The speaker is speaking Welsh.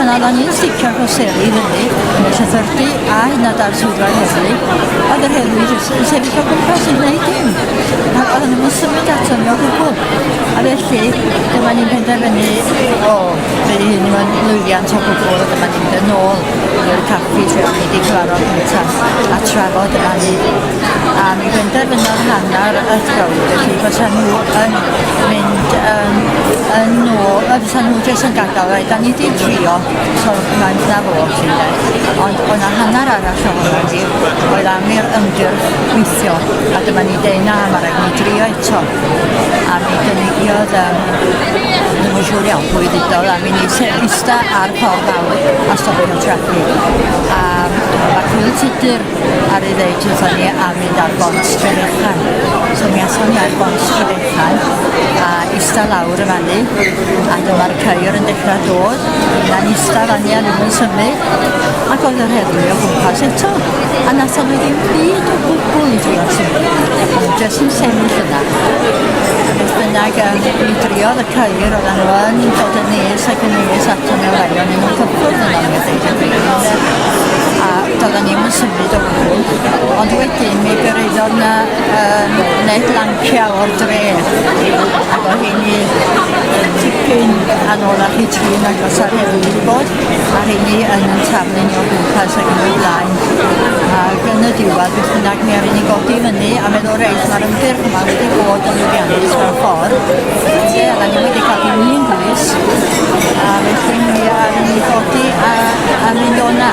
Ond oeddan ni'n sticio groseri i fyny, yn y llythyrdy a hyd yn oed ar swyddfa'r heddlu. Oedd yr heddlu jyst yn sefyll o gwmpas yn gwneud dim. A oedden nhw'n symud ato ni o gwbl. A felly, dyma ni'n penderfynu, o, fe hyn yn lwyddiant o gwbl, a dyma ni'n mynd yn ôl i'r caffi lle o'n ni wedi cyfarfod cyntaf a trafod yma ni. A mi benderfynodd hanner y crowd, felly fysa nhw yn mynd yn ôl, fysa nhw jyst yn gadael, reit, da ni wedi trio, so mae'n na fo, felly, de. Ond oedd 'na hanner arall ohono ni oedd am i'r ymgyrch weithio, a dyma ni deud na, mae rhaid ni drio eto. A mi gynigiodd, ddim yn siŵr iawn pwy ddudodd, am i ni ista ar ffordd fawr a stopio traffig. A mae Cwyl Tudur ar ei ddeud wrthon ni am mynd ar bont Trefechan. So mi athon ni ar bont Trefechan a ista lawr y fanny a dyma'r ceir yn dechrau dod. Na'n ista fanny a ddim yn symud ac oedd yr heddlu o gwmpas eto. A nathon nhw ddim byd o gwbl i drio symud. Nhw jyst yn sefyll yna. A beth bynnag, mi driodd y ceir, oedden nhw yn dod yn nes ac yn nes ato ni o rai o'n nhw'n cyffwrdd yno, mi ddeud y gwir. A doedden ni'm yn symud o gwbl. Ond wedyn mi gyrhaeddodd 'na Ned Lancia o'r dre ac oedd rheini tipyn anoddach i trin nag fysa'r heddlu wedi bod a rheini yn yn taflu ni o gwmpas ac yn y blaen. Ac yn y diwedd beth bynnag mi aru ni godi fyny a meddwl reit mae'r ymgyrch yma wedi bod yn lwyddiannus mewn ffordd. Ynde, oedden ni wedi cael dim un gwys a felly mi aru ni godi a mynd o'na.